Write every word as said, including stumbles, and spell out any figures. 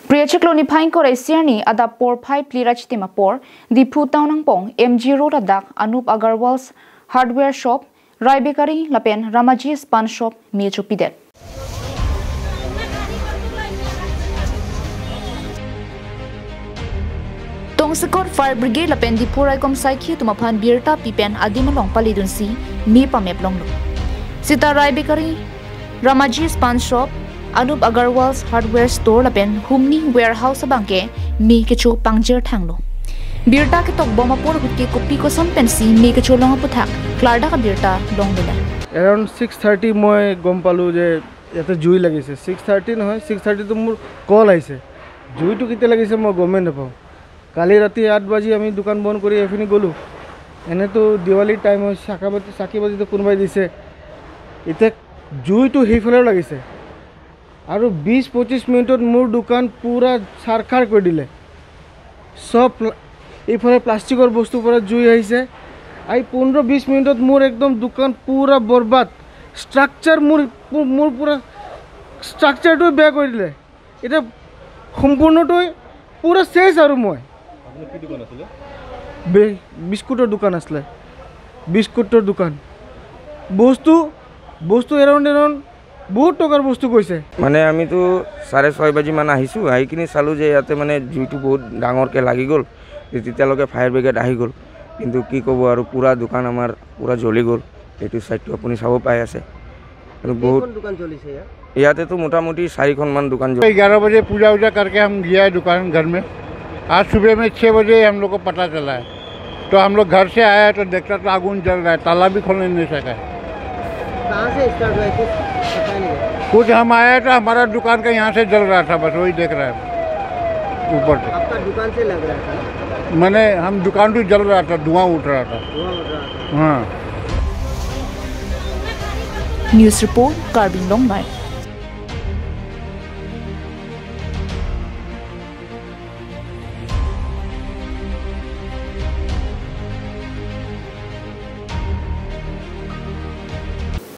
Phre achiklo niphai ingkoi ra isi arni adap porphai phli ra chitim apor, Diphu town angbong M G Road adak Anup Agarwal's Hardware Shop, Rai Bakery lapen Ramaji's Pan Shop me chopidet. Tongsekot Fire Brigade lapen Diphu Raikom Saikhi atum aphan birta pi pen adim along paledunsi me pamep longlo. Sita Rai Bakery, Ramaji's Pan Shop, Anup Agarwal's Hardware Store lapen Humni Warehouse abangke me kecho pangjir thanglo. Birta ketokbom apor ahut ke kopi koson pensi me kecho long aputhak klardak abirta longdela. Around six thirty মই গম পালোঁ যে ইয়াতে জুই লাগিছে। Six thirty নহয়, six thirty ত মোৰ কল আহিছে। জুইটো কেতিয়া লাগিছে মই গমেই নাপাওঁ। কালি ৰাতি আঠ বাজি আমি দোকান বন্ধ কৰি এইপিনে গ'লোঁ। এনেতো দেৱালীৰ টাইম হয়, চাকা বাজি, চাকি বাজিতো কোনোবাই দিছে। এতিয়া জুইটো সেইফালেও লাগিছে। আৰু বিছ পঁচিছ মিনিটত মোৰ দোকান পূৰা চাৰখাৰ কৰি দিলে। চব প্লা- এইফালে প্লাষ্টিকৰ বস্তুৰ পৰা জুই আহিছে। এই পোন্ধৰ বিছ মিনিটত মোৰ একদম দোকান পূৰা বৰবাদ। ষ্ট্ৰাকচাৰ মোৰ, মোৰ পূৰা ষ্ট্ৰাকচাৰটোৱে বেয়া কৰি দিলে। এতিয়া সম্পূৰ্ণটোৱে পূৰা শেষ আৰু মই। আপোনাৰ কি দোকান আছিলে? বে- বিস্কুটৰ দোকান আছিলে, বিস্কুটৰ দোকান। বস্তু, বস্তু এৰাউণ্ড এৰাউণ্ড বহুত টকাৰ বস্তু গৈছে। মানে আমিতো চাৰে ছয় বাজিমান আহিছোঁ, আহি কিনি চালোঁ যে ইয়াতে মানে জুইটো বহুত ডাঙৰকৈ লাগি গ'ল। তেতিয়ালৈকে ফায়াৰ ব্ৰিগেড আহি গ'ল, কিন্তু কি ক'ব আৰু, পূৰা দোকান আমাৰ পূৰা জ্বলি গ'ল। এইটো ছাইডটো আপুনি চাব পাই আছে। আৰু বহুত कौन दुकान चली से यार? ইয়াতেতো মোটামুটি চাৰিখনমান দোকান জ্বলি ग्यारह बजे पूजा वूजा करके हम गया है दुकान घर में। आज सुबह में छः बजे हम लोग को पता चला है, तो हम लोग घर से आया है तो देखता तो आगुन जल रहा है, ताला भी खोलने नहीं सका है। कहाँ से स्टार्ट हुआ है, कुछ पता नहीं है। कुछ हम आया तो हमारा दुकान का यहाँ से जल रहा था, बस वही देख रहा है ऊपर से। आपका दुकान से लग रहा था ना? मैंने हम दुकान भी जल रहा था, धुआं उठ रहा था। धुआं उठ रहा था। हाँ। News report, Karbi Anglong Live.